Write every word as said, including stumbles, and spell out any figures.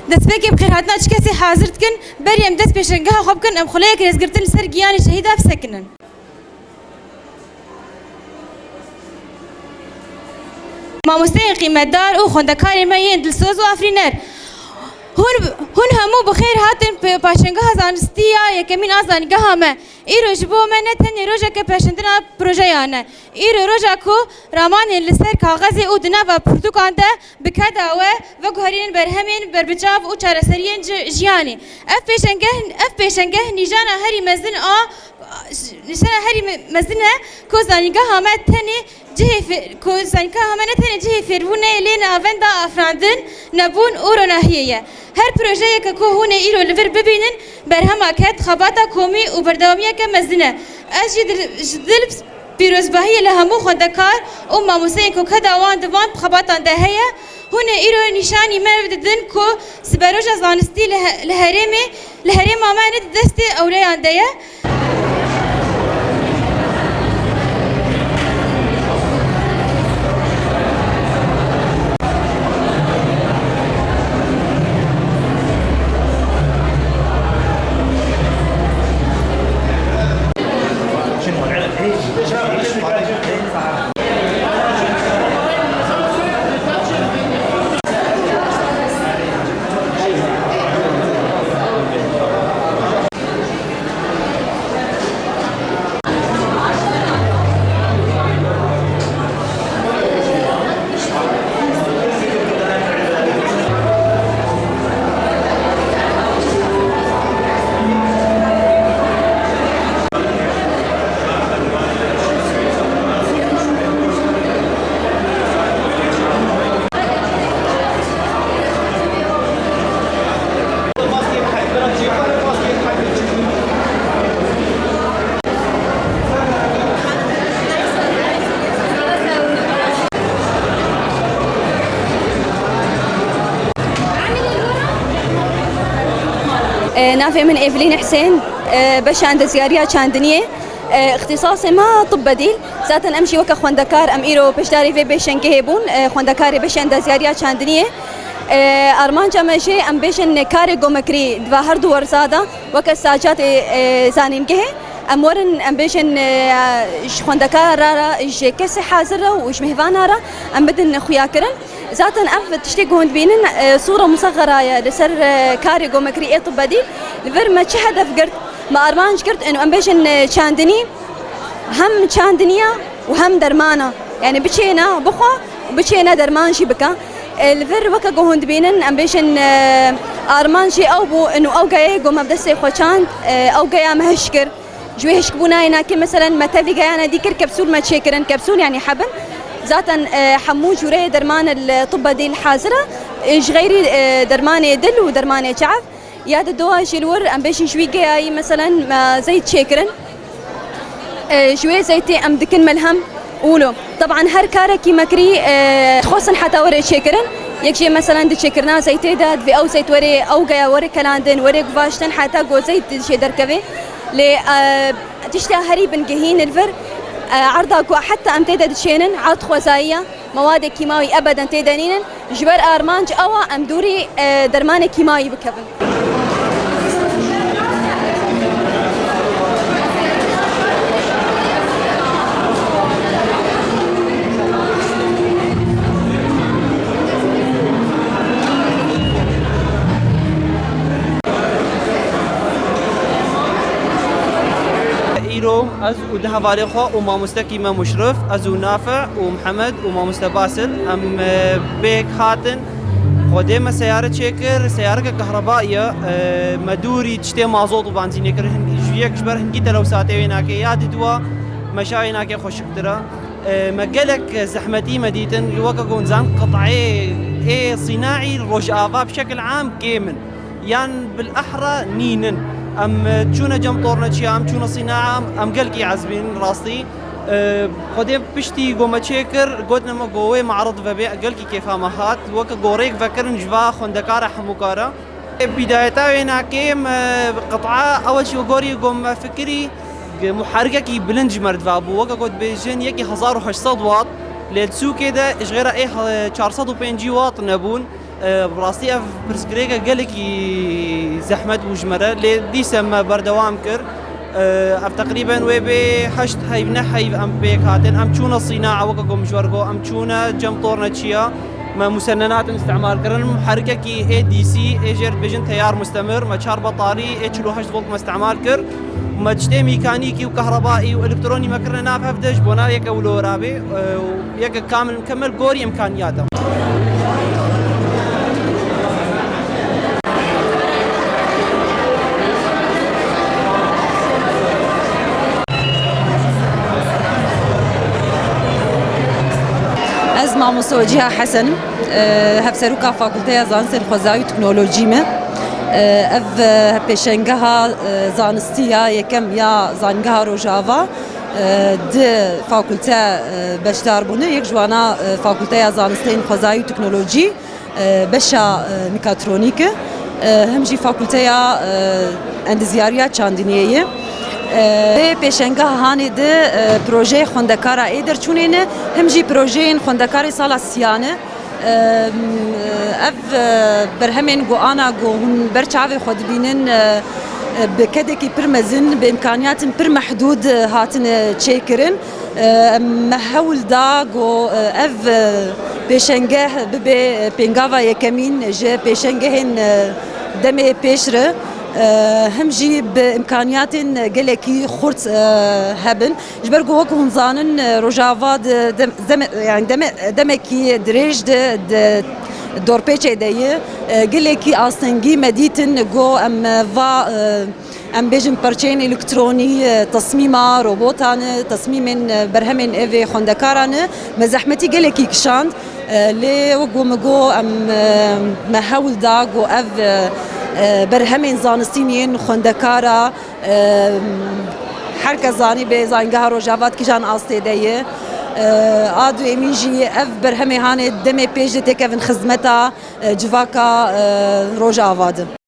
Destpêkê bi xêrhatina çi kesê hazir dikin, berî em dest pêşengeha xwe bikin, em xuleyek rêzgirtin li ser giyanê şehîda bisekinin. Mamosteyên qîmetdar û xwendekarên me yên dilsoz û afirîner. Hûn, hûn hemû bi xêr hatin pe-, paşengeha zanistî ya yekemîn a zanîngeha me. Îro ji bo me ne tenê rojeke pêşendina projeyan e. Îro roja ku ramanên li ser kaxezê û di nava pirtûkan de bi keda we veguherînin berhemên berbiçav û çareseriyên ji-, jiyanê. Ev pêşengeh, ev pêşengeh nîjana herî mezin a, nîjana herî me-, mezin e ku zanîngeha me tenê cihê fê-, ku zanîngeha me ne tenê cihê fêrbûnê lê navenda afirandin, nebûn û ronahiyê ye. Her projeyeke ku hûn ê îro li vir bibînin, berhemeke xebata komî û berdewamiyeke mezin e. Ez jî dil, ji dil pîrozbahiyê li hemû xwendekar û mamosteyên ku keda wan di van xebatan de heye. Hûn ê îro nîşanî me didin ku siberoja zanistî li he-, li herêmê, li herêma me ne di destê ewleyan de ye. E, navê min Evlîn Husên, e, beşa endezyariya çandiniyê. E, îxtîsasê me tib bedîl. Zaten em jî weke xwendekar, em îro beşdarî vê pêşengehê bûn, e, xwendekarê beşa endezyariya çandiniyê. E, armanca me jî, em bêjin, karê gomekirî di va her du werza de weke saciyatê, e, zanîngehê. Em werin, em bêjin, e, ji xwendekara re, ji kesê hazir re û ji mêhvana re em bidin xuyakirin. Zaten ev tiştê ku hûn dibînin, e, sûra musexera ye li ser, e, karê gomekirî ê tib bedîl. Li vir me çi hedef girt? Me armanc girt, û em bêjin, e, çandinî, hem çandiniya û hem dermana. Yani biçêne bixwe û biçêne derman jî bike. E, li vir weke ku hûn dibînin, em bêjin, e, armanc jî ew bû, û ew geyê ku me bi destê xwe çand, e, ew geya me hişk kir. Ji wê hişkbûna yê nakê, meselen, me tevlî geyana dî kir, kapsûl me çêkirin, kapsûl, yanî hebin. Zaten, e, hemû cûreyê derman li tib bedîl hazir e, e, ji xeyrî, e, dermanê dil û dermanê çav. Ya di dowa jî li wir, em bêjin, ji wî geyayî, meselen, me zeyt çêkirin. E, ji wê zeytê em dikin melhem û lo. Teban her karekî me kirî, e, dixwestin heta were çêkirin. Yek jê, meselen, di çêkirina zeytê de divê ew zeyt were, ew geya were kelandin, were guvaştin heta ku zeyt jê derkeve. Lê, e, tişta herî bingehîn li vir, e, erda ku heta em tê de diçênin, erd xwezayî ye, mewadê kîmawî ebeden tê de nînin. Ji ber armanc ew e em dûrî, e, dermanê kîmawî bikevin. Îro ez û du hevalê xwe û mamostekî me Muşrif, ez û Nafi û Mihemed û mamoste Basil, em, e, pêk hatin. Xwedê me seyare çêkir, seyareke kehrebayî ye, e, me dûrî tiştê mazot û benzînê kir, hin-, ji yek ji ber hingî telewsatê wê nake, ya di dua meşa wê nake xweşiktir e. E, me gelek zehmetî me dîtin, weke ku hûn zanin, qit'ê ê sînaî Rojava bi şekil am kêm in. Yan bil ehra nînin. Em, e, çûne cem torneçiya, em çûne sînaa, em, em gelkî ezbîn rastî. E, Xwedê piştî ku me çêkir, gotine me ku wê marid vebe, gelkî kêfa me hat. Weke ku rêk vekirin ji va xwendekara hemûkara. Bidayeta wê nakêm, e, qit'a ew çi gorî ku me fikirî, muharikekî bilind ji me re diva bû. Weke ku dibêjin, yekî hezar û heşt sed watt, lê li sûkê de ji xêra ê he-, çar sed û pêncî watt nebûn. E, bi rastî ev pirsgirêke gelekî zehmet bû ji me re, lê dîse me berdewam kir. E, ev teqrîben wê bê heşt heyv, neh heyv em pêk hatin. Em çûne sîna, weke ku min ji we re got, em çûne cem torneçiya. Me musennenatin îstîmal kirin. Muharikekî A D C, ê jê re dibêjin teyar mustemir. Me çar betarî ê çil û heşt volt me îstîmal kir. Me tiştê mîkanîkî û kahrebaî û elektronî me kirine nav hev de ji bona yeke wilo rabê, e, û yeke kamil mukemel gorî îmkaniyata. Ez mamoste Wecîha Hesen im. E, hevseroka Fakulteya Zanistên Xwezayî û Teknolojî me. E, ev, e, pêşengeha, e, zanistî ya yekem ya Zanîngeha Rojava, e, di fakulte, e, beşdar bûne. Yek ji wana, e, Fakulteya Zanistên Xwezayî û Teknolojî, e, beşa, e, mîkatronîk e, e, him jî Fakulteya, e, Endizyariya Çandiniyê ye. E, vê pêşengeha hanê di, e, projeyê xwendekara ê derçûnê ne, him jî projeyên xwendekarê sala siyan e. E, ev, e, berhemên ku ana ku hûn ber çavê xwe dibînin, e, e, bi kedekî pir mezin, bi îmkaniyatên pir mehdûd, e, hatine çêkirin. E, me hewl da ku, e, ev, e, pêşengeh bibe, e, pêngava yekemîn ji pêşengehên, e, demê pêş re, e, him jî bi îmkaniyatên gelekî xurt, e, hebin. Ji ber ku wek hûn zanin, e, Rojava di dem-, zeme-, yani deme-, demekî dirêj de, di dorpêçê de ye. E, gelekî astengî me dîtin ku em, e, va, e, em bêjin perçeyên elektronî, e, tesmîma robotan e, tesmîmên, e, berhemên evê xwendekaran e, me zehmetî gelekî kişand. E, lê wek ku min got, em, e, me hewl da ku ev, e, e, berhemên zanistî yên xwendekara, e, her kes zanî bê Zanîngeha Rojava di kîjan astê de ye. E, a duyemîn jî ev berhemê hanê demê pêş de têkevin xizmeta, e, civaka, e, Rojava de.